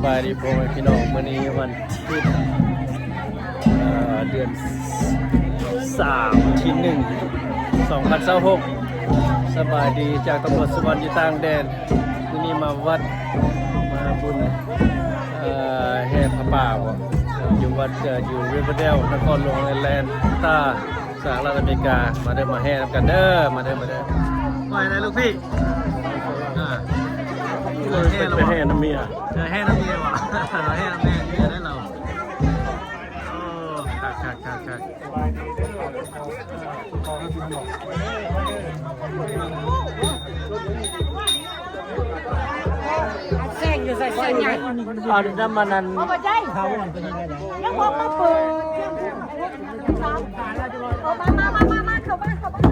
ສະບາຍດີພໍ່ແມ່ພີ່ນ້ອງ ມື້ນີ້ວັນທີ ເອີ ເດືອນສາມ ທີໜຶ່ງ ສອງພັນຊາວຫົກ ສະບາຍດີຈາກຕຳຫຼວດສະຫວັນຢູ່ຕ່າງແດນ. ມື້ນີ້ມາວັດ ມາບຸນ ເອີ ແຫ່ຜ້າປ່າບໍ ຢູ່ວັດ ເອີ ຢູ່ Riverdale ນະຄອນຫຼວງແອດແລນຕາ ສະຫະລັດອາເມລິກາ. ມາເດີ ມາແຫ່ນຳກັນເດີ ມາເດີ ມາເດີ. ວ່າໄງລູກພີ່? ອ່າ ເອີ ໄປແຫ່ນຳເມຍ ເອີ ແຫ່ນຳເມຍຫວາ? ແຫ່ນຳແມ່ ເມຍໄດ້ລາວ. ໂອ້ ຄັກໆໆໆ. ແຊງຢູ່ໃສ ແຊງຫຍັງ? ເອົານ້ຳມັນນັ້ນ ເອົາບໍ່ໄດ້ ຍັງບໍ່ມາເປີດ. ເຂົ້າມາ ເຂົ້າມາ ເຂົ້າມາ ເຂົ້າມາ.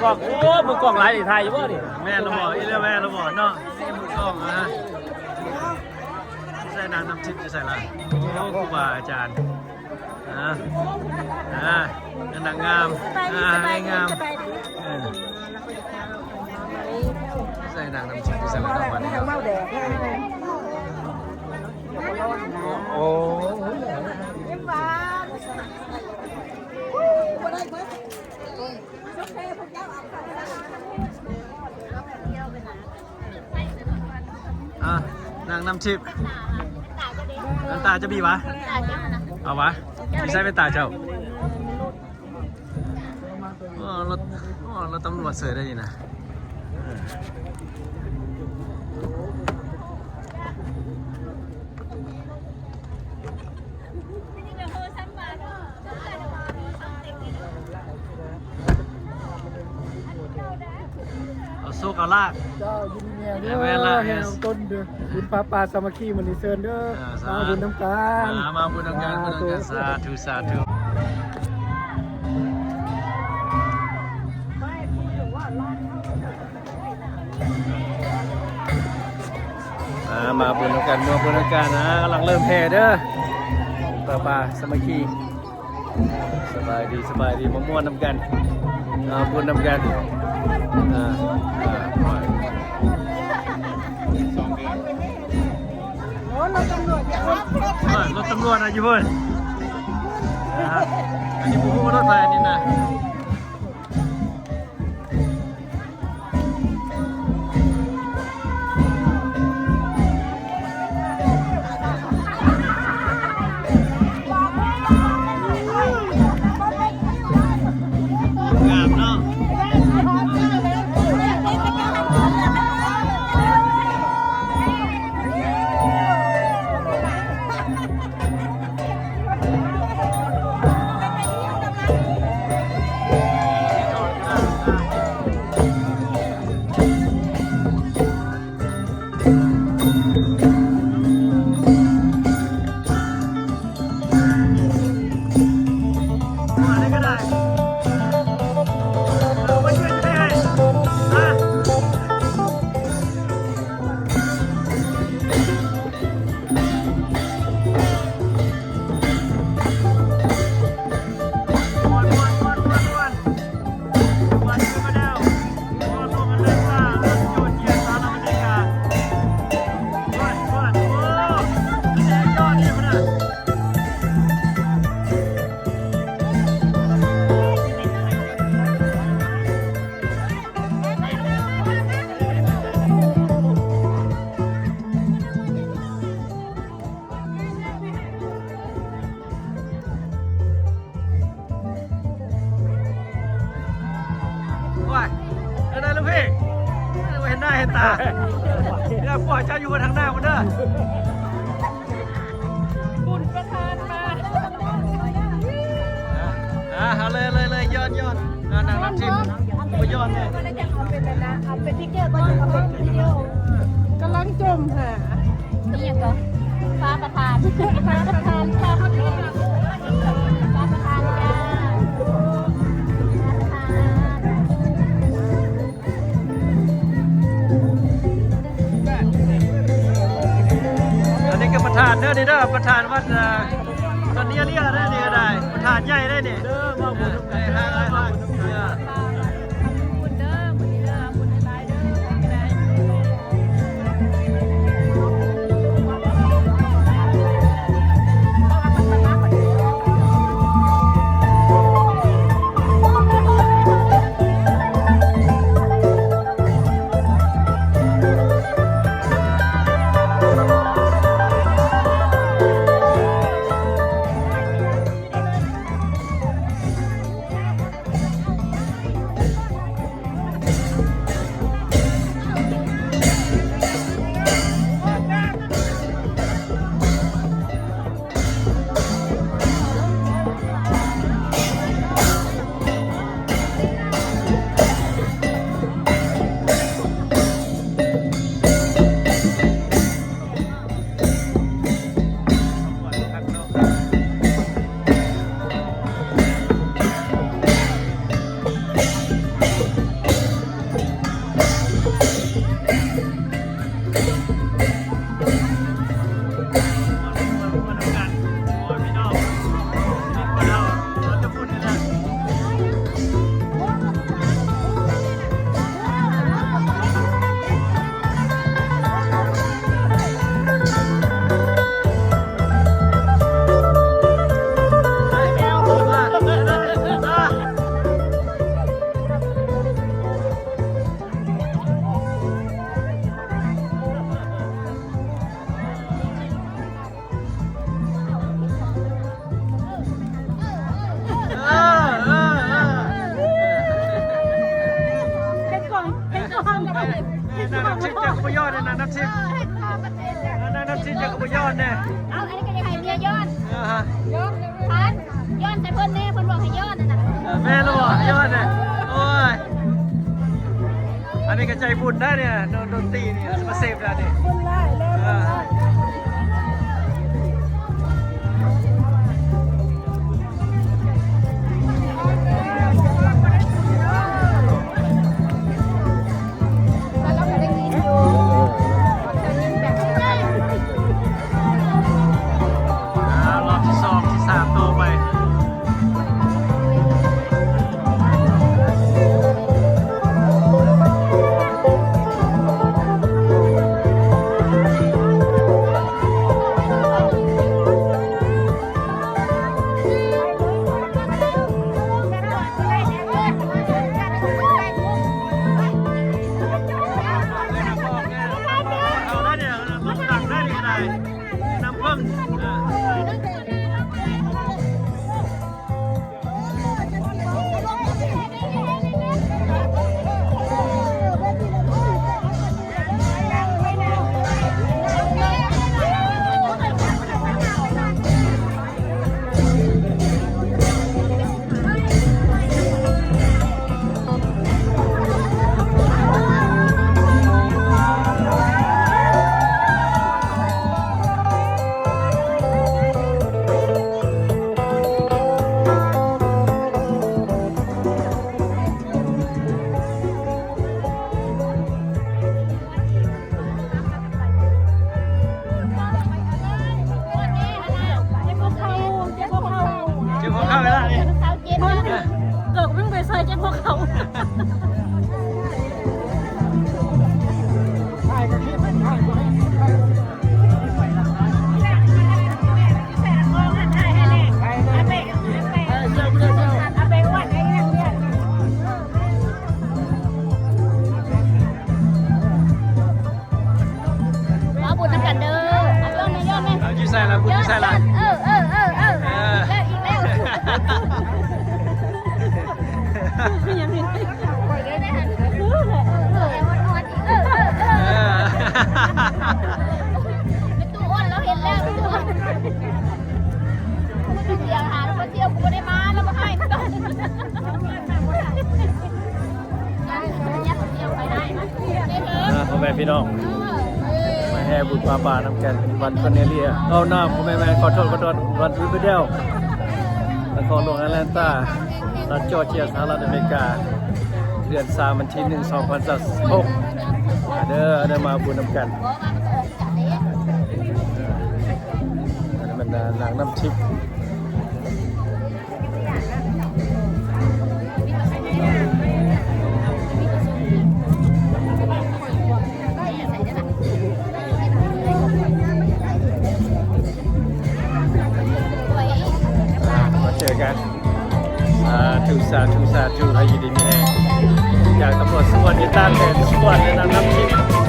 ໂອ້ ມືກ້ອງຫຼາຍນີ້ ຖ່າຍຢູ່ບໍ່ນີ້? ແມ່ນລະບໍ່? ອີ່ແລ້ວແມ່ນລະບໍ່ເນາະ? ມືກ້ອງນະ ໃສ່ນາງນ້ຳທິບຢູ່ໃສລະ? ໂອ້ ຄູບາອາຈານ. ອ່າ ອ່າ ນາງງາມ ສະບາຍດີ ອ່າ ສະບາຍດີ ງາມ ສະບາຍດີ. ເອີ ໃສ່ນາງນ້ຳທິບຢູ່ໃສລະເນາະ ບັດນີ້ເນາະ? ໂອ້ ອ່າ ນາງນ້ຳທິບ ແວ່ນຕາຈະບີຫວາ? ເອົາຫວາ? ຊິໃສ່ແວ່ນຕາເຈົ້າ. ໂອ້ ລົດ ໂອ້ ລົດຕຳຫຼວດເສີຍໄດ໋ນີ້ນະ. ເອົາໂຊກເອົາລາບ ເຈົ້າ ຢູ່ດີມີແຮງເດີ ແມ່ນລະ ແຫ່ນຳຕົ້ນເດີ ບຸນຜ້າປ່າສາມັກຄີມື້ນີ້ ເຊີນເດີ ເອີ ສາທຸ ມາບຸນນຳກັນ ມາ ມາບຸນນຳກັນ ບຸນນຳກັນ ສາທຸ ສາທຸ. ອ່າ ມາບຸນນຳກັນ ມາບຸນນຳກັນ ອ່າ ກຳລັງເລີ່ມແຫ່ເດີ ປາ ປາ ສາມັກຄີ ສະບາຍດີ ສະບາຍດີ ມາມ່ວນນຳກັນ ມາບຸນນຳກັນ ອ່າ ອ່າ ໂອ້ຍ ລົດຕຳຫຼວດຢູ່ພຸ້ນ ອ່າ ອັນນີ້ບໍ່ຮູ້ວ່າລົດໃຜອັນນີ້ນະ. ງາມເນາະ. ໂອ້ຍ ເຮັດໄດ້ລູກພີ່ ບໍ່ເຫັນໜ້າເຫັນຕາ ເດີ ພວກເຈົ້າຢູ່ທາງໜ້າພຸ້ນເດີ. ບຸນປະທານມາ ອ່າ ເອົາເລີຍ ເລີຍ ເລີຍ ຍ້ອນ ຍ້ອນ ອ່າ ນັ່ງນຳທີມ ບໍ່ຍ້ອນເລີຍ ເອົາເປັນ ເອົາເປັນພິກເຈີ ກໍຈະເອົາເປັນວິດີໂອ ກຳລັງຈົ່ມຫາ ມີຫຍັງກໍ ຟ້າປະທານ ຟ້າປະທານ ຟ້າປະທານ ຟ້າປະທານຈ້າ ຟ້າປະທານ. ໂອ້ ເດີນີ້ເດີ ປະທານວັດ ເອີ ຕອນນີ້ເລີຍເດີນີ້ກໍໄດ້ ປະທານໃຫຍ່ເດ້ນີ້ ເດີ ມາບຸນນຳກັນເດີ ເອີ ເອີ ເອີ ເອີ ເຮັດກ່ອນ ເຮັດກ່ອນ ເຮັດກ່ອນ ນາງນ້ຳທິບເຈົ້າກໍບໍ່ຍ້ອນນະ ນ້ຳທິບ ເອີ ເຮັດກ່ອນ ນາງນ້ຳທິບເຈົ້າກໍບໍ່ຍ້ອນແດ່ ເອົາ ອັນນີ້ກໍຢາກໃຫ້ເມຍຍ້ອນ ເອີ ຍ້ອນ ຍ້ອນໃສ່ເພິ່ນແດ່ ເພິ່ນບອກໃຫ້ຍ້ອນນັ້ນນະ ເອີ ແມ່ນແລ້ວບໍ່ ຍ້ອນແດ່ ໂອ້ຍ ອັນນີ້ກໍໃຈບຸນໄດ໋ນີ້ ດົນຕີນີ້ ມາເຊບແລ້ວນີ້ ບຸນຫຼາຍແລ້ວ ເອີ ບຸນຫຼາຍ. ອ່າ ລອບທີສອງ ທີສາມຕໍ່ໄປ. ເຈັບຫົວເຂົ່າເວລານີ້ ເກີບເພິ່ງໄປໃສ່ເຈັບຫົວເຂົ່າ. ເອົາບຸນນຳກັນເດີ ເອົາຍ້ອນແນ່ ຍ້ອນແນ່ ເອົາຢູ່ໃສລະ ບຸນຢູ່ໃສລະ ເອີ ເອີ ເອີ ເອີ ເອີ ແລ້ວອີກແລ້ວ ຄືຫຍັງນີ້ ເອີ ເອີ ເອີ ເອີ ແມ່ຕູ້ອ້ນລາວເຫັນແລ້ວ ແມ່ຕູ້ອ້ນ ດຽວຫາລາວໄປທ່ຽວ ກູບໍ່ໄດ້ມາ ລາວບໍ່ໃຫ້ ອ່າ ພໍ່ແມ່ພີ່ນ້ອງ ມາແຫ່ບຸນຜ້າປ່ານຳກັນ ວັດຄອນເນເລຍ ເອົາ ນະ ບໍ່ແມ່ນ ແມ່ນ ຂໍໂທດ ຂໍໂທດ ວັດຣີເວີເດວ ນະຄອນຫຼວງແອດແລນຕາ ລັດຈໍເຈຍ ສະຫະລັດອາເມລິກາ ເດືອນສາມ ວັນທີໜຶ່ງ ສອງພັນຊາວຫົກ ມາເດີ ເດີ ມາບຸນນຳກັນ. ນາງນ້ຳທິບ ມາເຈີກັນ ສາທຸ ສາທຸ ສາທຸ ໃຫ້ຢູ່ດີມີແຮງ ຈາກຕຳຫຼວດສະຫງວນຢູ່ຕ່າງແດນ ສະຫງວນ ແລະ ນາງນ້ຳທິບ.